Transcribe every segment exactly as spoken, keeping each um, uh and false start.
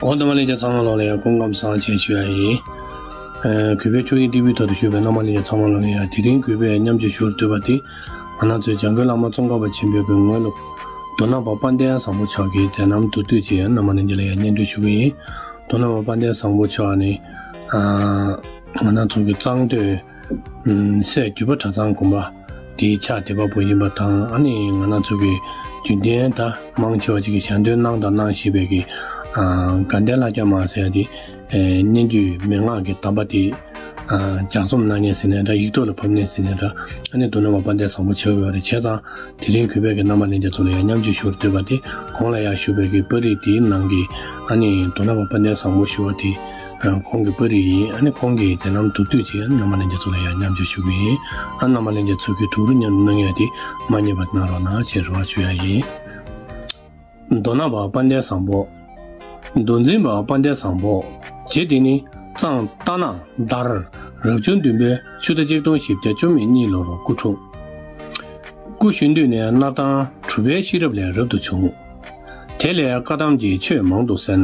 འོ། རྣམ་པ་ལྷན་རྒྱས་ཚང་མ་ལོག་ལ་ཡ་སྐུ་ཁམས་བཟང་ཞེས་ཞུ་ཡ་ཡིན། ཨ། གུས་པས་ཆོས་ཀྱི་ཏི་བིའི་ཐོག་ཏུ་བཞུགས་པའི་རྣམ་པ་ལྷན་རྒྱས་ཚང་མ་ལོག་ལ་ཡ་དེ་རིང་གུས་པས་མཉམ་སྤྱོད་ཞུ་བར་འདོད་པ་དེ། ང་རང་ཚོའི་འཇམ་མགོན་བླ་མ་ཙོང་ཁ་པ་ཆེན་པོའི་ངོས་ལ། མདོ་སྣམ་པ་དཔལ་ལྡན་བཟང་པོ་མཆོག་གི་མཛད་རྣམ་མདོར་བསྡུས་ཅིག་རྣམ་པ་ལྷན་རྒྱས་ལ་ཡ་སྙན་སྒྲོན་ཞུ་གི་ཡིན། མདོ་སྣམ་པ་དཔལ་ལྡན་བཟང་པོ་མཆོག་ནི། ཨ། ང་རང་ཚོ་གི་གཙང་སྟོད། ཨུམ། སྲས་བརྒྱུད་པ་གྲྭ་ཚང་དགོན་པ་དེའི་ཕྱག་སྡེ་པ་པོ་ཡིན་པ་དང་། ཨ་ནི་ང་རང་ཚོ་གི་རྒྱུན་ལྡན་ད་མང་ཆེ་བ་ཅིག་གིས་ཞལ་འདོན་གནང་དང་གནང་བཞིན་པའི་གི། ཨ། དགའ་ལྡན་ལྷ་བརྒྱ་མ་ཟེར་ཡ་དེ། ཨེ། སྙན་བརྒྱུད་མན་ངག་གི་གདམས་པ་དེ། ཨ། ལྗགས་རྩོམ་གནང་མཁན་ཟེར་ནའི་འདྲ། ཡིག་ཐོག་ལ་ཕབ་མཁན་ཟེར་ནའི་འདྲ། ཨ་ནི་མདོ་སྣམ་པ་དཔལ་ལྡན་བཟང་པོ་མཆོག་ཡོད་རེད། བྱས་ཙང་དེ་རིང་གུས་པས་ཀྱི་རྣམ་པ་ལྷན་རྒྱས་ཚོ་ལ་ཡང་མཉམ་སྤྱོད་ཞུ་བར་འདོད་པ་དེ། གོང་ལ་ཡང་ཞུས་པའི་གི་པར་རིས་དེའི་ནང་གི། ཨ་ནི་མདོ་སྣམ་པ་དཔལ་ལྡན་བཟང་པོ་ཞུ་བ་དེ། ཨ། ཁོང་གི་པར་རིས་ཡིན། ཨ་ནི་ཁོང་གི་མཛད་རྣམ་མདོར་བསྡུས་ཅིག་རྣམ་པ་ལྷན་རྒྱས་ཚོ་ལ་ཡང་མཉམ་སྤྱོད་ཞུ་གི་ཡིན། ཨ། རྣམ་པ་ལྷན་རྒྱས་ཚོ་གིས་དུག་རུ་མཉམ་དུ་གནང་ཡ་དེ་མ་བསྙེལ་བ་གནང་རོགས་གནང་ཞེས་རེ་བ་ཞུ་ཡ་ཡིན། མདོ་སྣམ་པ་དཔལ་ལྡན་བཟང་པོ། མདོ་འཛིན་པ་དཔལ་ལྡན་བཟང་པོ། རྗེ་འདི་ནི་གཙང་རྟ་ནག་དར་རབ་བྱུང་བདུན་པའི་ཆུ་ཟླ་གཅིག་སྟོང་བཞི་བརྒྱ་བཅུ་མེད་གཉིས་ལོར་སྐུ་འཁྲུངས། སྐུ་གཞོན་དུས་ནས་སྣར་ཐང་གྲུབ་པའི་ཤེས་རབ་ལས་རབ་ཏུ་བྱུང་། དེ་ལས་བཀའ་གདམས་ཀྱི་ཆོས་མང་དུ་གསན།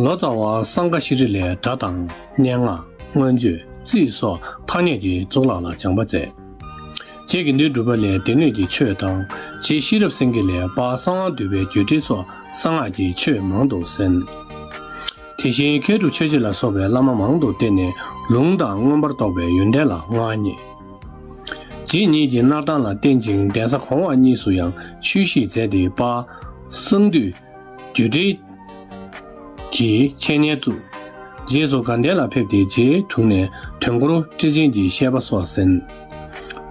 ལོ་ཙཱ་བ་སཾ་ཀ་ཤྲཱི་ལས་སྒྲ་དང་སྙན་ངག། མངོན་བརྗོད། རྩིས་སོགས་ཐ་སྙད་ཀྱི་གཙུག་ལག་ལ་སྦྱངས་པ་མཛད། རྗེ་དགེ་འདུན་གྲུབ་པ་ལས་སྡེ་སྣོད་ཀྱི་ཆོས་དང་། རྗེ་ཤེས་རབ་སེང་གེ་ལས་དཔལ་གསང་བ་འདུས་པའི་རྒྱུད་འགྲེལ་སོགས་གསང་སྔགས་ཀྱི་ཆོས་མང་དུ་གསན། དེ་བཞིན་མཁས་གྲུབ་ཆོས་རྗེ་ལ་སོགས་པའི་བླ་མ་མང་དུ་བསྟེན་ནས། ལུང་དང་མངོན་པར་རྟོགས་པའི་ཡོན་ཏན་ལ་མངའ་བརྙེས། རྗེ་ཉིད་ཀྱིས་སྣར་ཐང་ལ་བརྟེན་ཅིང་གདན་ས་གོང་འོག་གཉིས་སུ་ཡང་ཆོས་གཞིས་མཛད་དེ། དཔལ་གསང་འདུས་རྒྱུད་འགྲེལ་གྱི་འཆད་ཉན་བཙུགས། རྗེས་སུ་དགའ་ལྡན་ལ་ཕེབས་ཏེ། རྗེའི་དྲུང་ནས་དོན་སྐོར་ཊཱིཀ་ཆེན་གྱི་བཤད་པ་སོགས་གསན།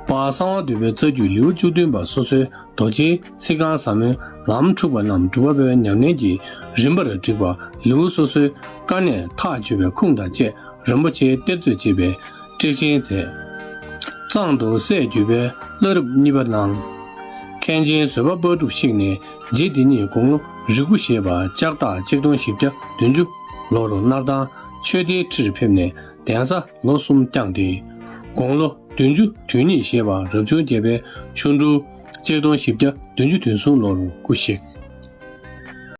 དཔལ་གསང་བ་འདུས་པའི་རྩ་རྒྱུད་ལེའུ་བཅུ་བདུན་པ་སོ་སོའི་རྡོ་རྗེའི་ཚིག་རྐང་ཟབ་མོའི་ལམ་འཁྲུགས་པ་རྣམས་སྒྲུབ་པ་པོའི་ཉམས་ལེན་གྱི་རིམ་པར་བསྒྲིགས་པ། ལེའུ་སོ་སོའི་དཀའ་གནད་ཐག་གཅོད་པའི་ཁུངས་དང་བཅས་རིན་པོ་ཆེའི་གཏེར་མཛོད་ཅེས་པའི་ཊཱིཀ་ཆེན་མཛད། གཙང་དུ་སྲས་བརྒྱུད་པའི་བླ་རབས་གཉིས་པ་གནང་། མཁན་ཆེན་བཟོད་པ་དཔལ་སྤྲུགས་གཤེགས་ནས། རྗེ་འདི་ཉིད་དགུང་ལོ་རིལ་བུ་བཞེས་པ་ལྕགས་སྟག་གཅིག་སྟོང་བཞི་བརྒྱ་བདུན་ཅུ་ལོར་སྣར་ཐང་ཆོས་སྡེའི་ཁྲིར་ཕེབས་ནས་གདན་ས་ལོ་གསུམ་བསྐྱངས་ཏེ། དགུང་ལོ་བདུན་ཅུ་དོན་གཉིས་བཞེས་པ་རབ་བྱུང་བརྒྱད་པའི་ཆུ་འབྲུག་གཅིག་སྟོང་བཞི་བརྒྱ་བདུན་ཅུ་དོན་གསུམ་ལོར་སྐུ་གཤེགས།